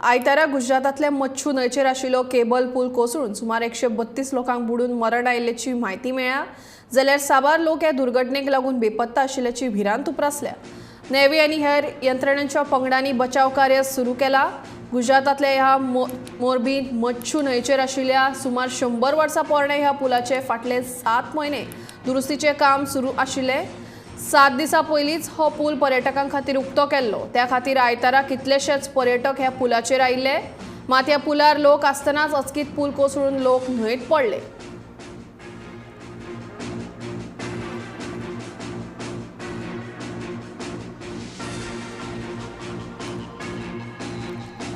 आयतारा गुजरातांतल्या मच्छू न्हंयचेर आशिल्लो केबल पूल कोसळून सुमार 132 लोकांक बुडून मरण आयिल्ल्याची म्हायती मेळ्ळ्या, जाल्यार साबार लोक ह्या दुर्घटनेक लागून बेपत्ता आशिल्ल्याची भिरांत उप्रासल्या. नेव्ही आनी हेर यंत्रणेच्या पंगडांनी बचाव कार्य सुरू केला. गुजरातांतल्या ह्या मोरबी मच्छू न्हंयचेर आशिल्ल्या सुमार 100 वर्सां पोरण्या ह्या पुलाचे फाटले 7 म्हयने दुरुस्तीचें काम सुरू आशिल्लें. 7 दिसां पयलींच हो पूल पर्यटकां खातीर उक्तो केल्लो. त्या खातीर आयतारा कितलेशेच पर्यटक ह्या पुलाचेर आयिल्ले. मात ह्या पुलार लोक आसतनाच अचकीत पूल कोसळून लोक न्हंयत पडले.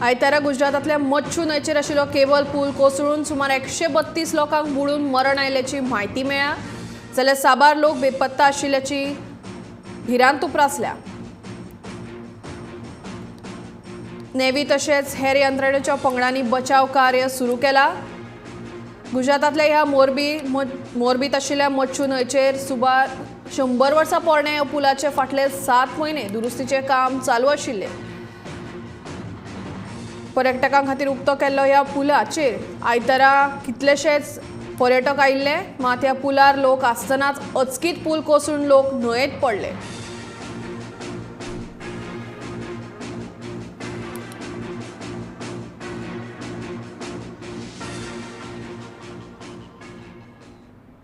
आयतारा गुजरातांतल्या मच्छू न्हंयचेर आशिल्लो केबल पूल कोसळून सुमार 132 लोकांक बुडून मरण आयिल्ल्याची म्हायती मेळ्ळ्या, जाल्यार साबार लोक बेपत्ता आशिल्ल्याची भिरांत उप्रासल्या. नेव्ही तशेंच हेर यंत्रणेच्या पंगडांनी बचाव कार्य सुरू केला. गुजरातांतल्या ह्या मोरबीत आशिल्ल्या मच्छू न्हंयचेर सुमार 100 वर्सां पोरण्या ह्या पुलाचे फाटले 7 म्हयने दुरुस्तीचें काम चालू आशिल्लें. पर्यटकां खातीर उक्तो केल्लो ह्या पुलाचेर आयतारा कितलेशेच पर्यटक आयिल्ले. मात ह्या पुलार लोक आसतनाच अचकीत पूल कोसळून लोक न्हंयेत पडले.